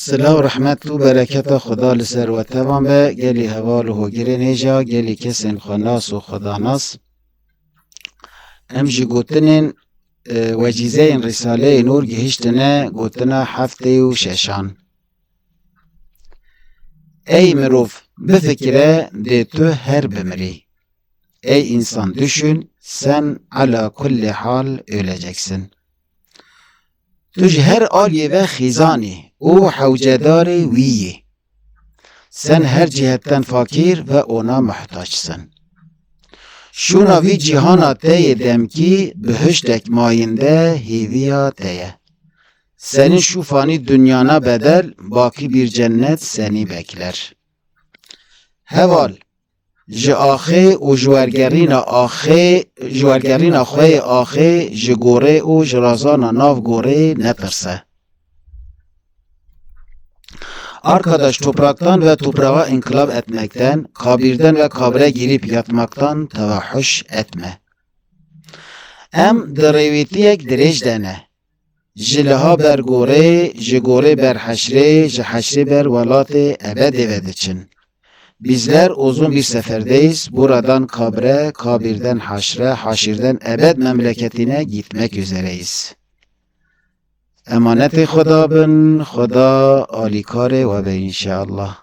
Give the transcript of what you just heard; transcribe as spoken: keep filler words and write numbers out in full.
Silav, rehmet û bereketa Xuda li ser we tevan be, gelî heval û hogirên hêja, gelî kesên xwenas û xwedanas. Em ji gotinên, e, wecîzeyên Rîsaleyê Nûr gihiştine gotina heftê û şeşan. Ey mirov, bifikire dê tu her bimirî. Ey insan, düşün, sen ala kulli hal öleceksin. Tu ji her aliyê ve xîzanî û hewcedarê wî yî. Sen her cihetten fakir ve ona muhtaçsin. Şûna vî cîhana te yê demkî bihiştek mayinde hêviya te ye. Senin şu fani dünyana bedel baki bir cennet seni bekler. Heval, ji axê û ji wergerîna axê, ji wergerîna xwe yê axê, ji gorê û ji razana nav gorê netirse. Arkadaş, topraktan ve toprağa inkılap etmekten, kabirden ve kabre girip yatmaktan tevahuş etme. Em di rêwîtiyek dirêj de ne. Ji liha ber gorê, ji gorê ber heşrê, ji heşrê ber welatê ebedê ve diçin. Bizler uzun bir seferdeyiz. Buradan kabre, kabirden haşre, haşirden ebed memleketine gitmek üzereyiz. Emanetê Xuda bin, Xuda alîkarê we be înşeallah.